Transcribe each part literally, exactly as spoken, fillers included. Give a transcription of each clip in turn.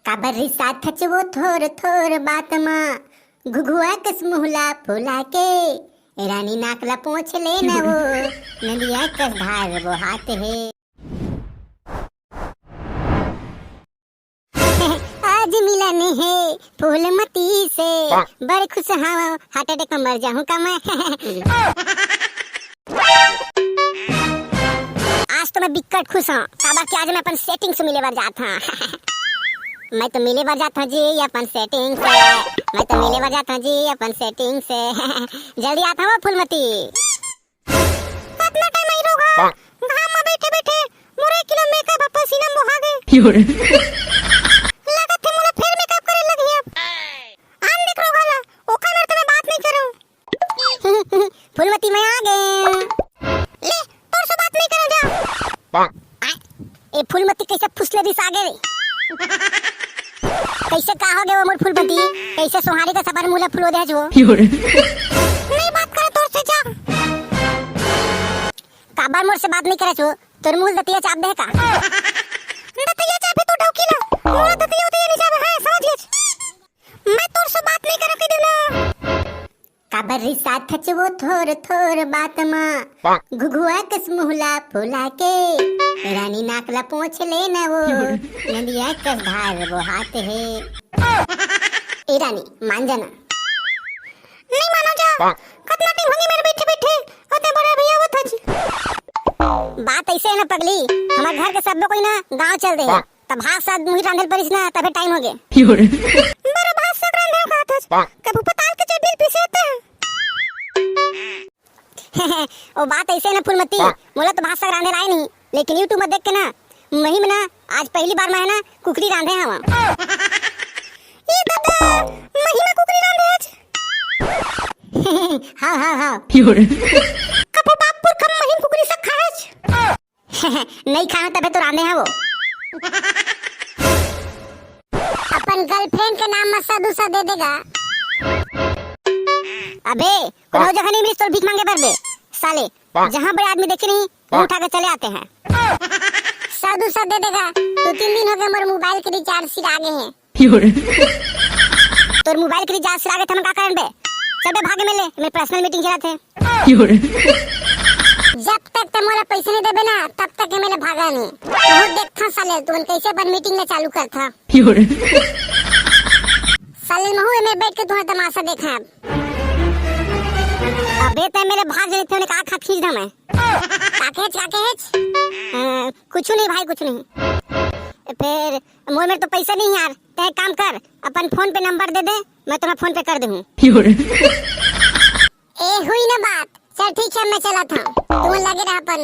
काबर रिसाथच वो थोर थोर बात मा, घुघुआ कस मुहला फुला के, रानी नाक ला पोंछ लेना वो, नदिया कस धार बोहात हे। आज मिलन हे फूलमती से, बड़ खुश हवं, हार्ट अटैक में मर जाहूं का मैं? आज तो मैं बिकट खुश हवं, काबर कि आज मैं अपन सेटिंग से मिले बर जात हवं। मैं तो मिले बर जात हवं जी अपन सेटिंग से, मैं तो मिले बर जात हवं जी अपन सेटिंग से। जल्दी आत हवं फूलमती। कतना टाइम आई रोगा? घाम में बैठे बैठे मोर एक किलो मेकअप ह पसीना में बोहा गे। लगत हे मोला फेर मेकअप करे लगही अब। आन देख रोगा ला, ओकर मेर तो मैं बात नहीं करूं। फूलमती मैं आ गे। ले, तोर से बात नहीं करूं जा। ए फूलमती कइसे फुसले दिस आगे रे? कइसे का हो गे वो मोर फूलमती? कइसे सोहारी का सबर मुला फुलो दे जो? नहीं बात करे तोर से जा। काबर मोर से बात नहीं करे छो? तोर मुंह दतिया चाप दे का? दतिया चापे तो डौकी ला। मोला दतिया उतिया नहीं चापे, हाँ, समझ गेच। मैं तोर से बात नहीं करे कह देना। काबर रिसाथच वो थोर थोर बात मा, घुघुआ कस मुहला फुला के, रानी नाक ला पोंछ लेना वो, नदिया कस धार बोहात हे। ए रानी, मान जाना। नहीं मानो जा। कतना टाइम होगे मेर बैठे बैठे, अते बड़ा भैया आवत हच। बात ऐसे है ना पगली, हमर घर के सब्बो कोई ना गांव चल दे हे। तब भात साग मुही रांधे ल परिस ना, तभे टाइम होगे। बड़ा भात साग रांधे हो कहत हच। कभू पताल के चटनी ल पीसे होते हैं। ओ बात ऐसे है ना फूलमती, मोला तो भात साग रांधे ल आए नहीं, लेकिन YouTube में देख के ना, मही में ना, आज पहली बार मैं है ना, कुकरी रांधे हवं। ये दादा, मही में कुकरी रांधे हच? हाँ, हाँ, हाँ। कभू बाप पुरखा मही में कुकरी साग खाए हच? नहीं खाए हंव तभे तो रांधे हवं वो। अपन गर्लफ्रेंड के नाम में सदुसा दे देगा। अबे, कोनो जगह नहीं मिलिस तोर भीख मांगे बर बे। साले, जहाँ बड़े आदमी देखे नहीं, वो उठा के चले आते हैं। सदुसा दे देगा। दो तीन दिन हो गए, मोर मोबाइल के रिचार्ज सिरा गे हे। तोर मोबाइल के रिचार्ज सिरा गे त हमन का करन बे? चल बे भागे मेले, मेर पर्सनल मीटिंग चलत हे। जब तक ते मोला पैसा नहीं देबे ना, तब तक ये मेले भागा नहीं। बहुत देखथा साले, तुमन कैसे अपन मीटिंग में चालू करथा। साले महू एमे बैठ के तुम्हारा तमाशा देखा अब। अबे ते मेले भाग जाने थे, उन्हें कहा खा खींच दा मैं। काके हेच, काके हेच? अ, कुछ नहीं भाई, कुछ नहीं। फिर मोर में तो पैसा नहीं यार, ते एक काम कर, अपन फोन पे नंबर दे दे, मैं तुम्हें फोन पे कर दूँ। ए, हुई ना बात। चल ठीक है, मैं चलत हंव, तुम लगे रह अपन।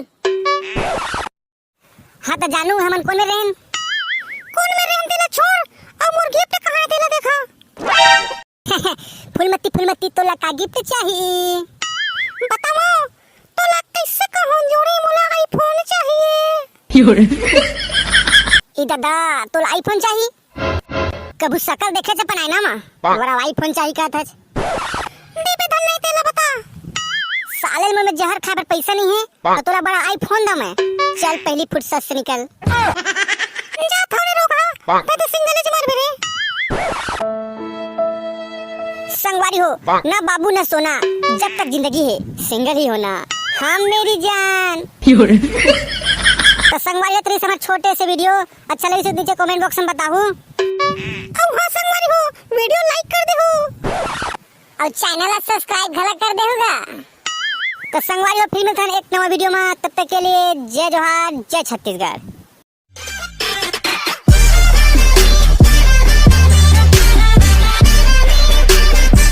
हाँ तो जानू, हमन कोन में रहेन? कोन में रहेन तेला छोड़, अउ मोर गिफ्ट कहाँ हे तेला देखा। फूलमती, फूलमती, तोला का गिफ्ट चाही? बताओ, तोला कैसे कहूँ जोड़ी, मोला आईफोन चाहिए। ई दादा, तोला आईफोन चाही? कभू सकल देखे च अपन आईना मा, बड़ा आईफोन चाही कहत हच। देबे धन नहीं तेला बता। साले मन में जहर खाए बर पैसा नहीं है, तो तोला बड़ा आईफोन दा मैं। चल पहली फुर्सत से निकल। जा थोड़े रोग हा, ते तो सिंगल ज मरबे रे। संगवारी हो, ना बाबू ना सोना, जब तक जिंदगी है, सिंगल ही होना। हाँ मेरी जान। तो संगवारी हो, तेरे समझ छोटे से वीडियो अच्छा लगे तो नीचे कमेंट बॉक्स में बताहू। अउ हाँ संगवारी हो, वीडियो लाइक कर देहू। अउ चैनल ला सब्सक्राइब घला कर देहू गा। तो संगवारी हो, फिर मिलथन एक नवा वीडियो में, तब तक के लिए जय जोहार, जय छत्तीसगढ़।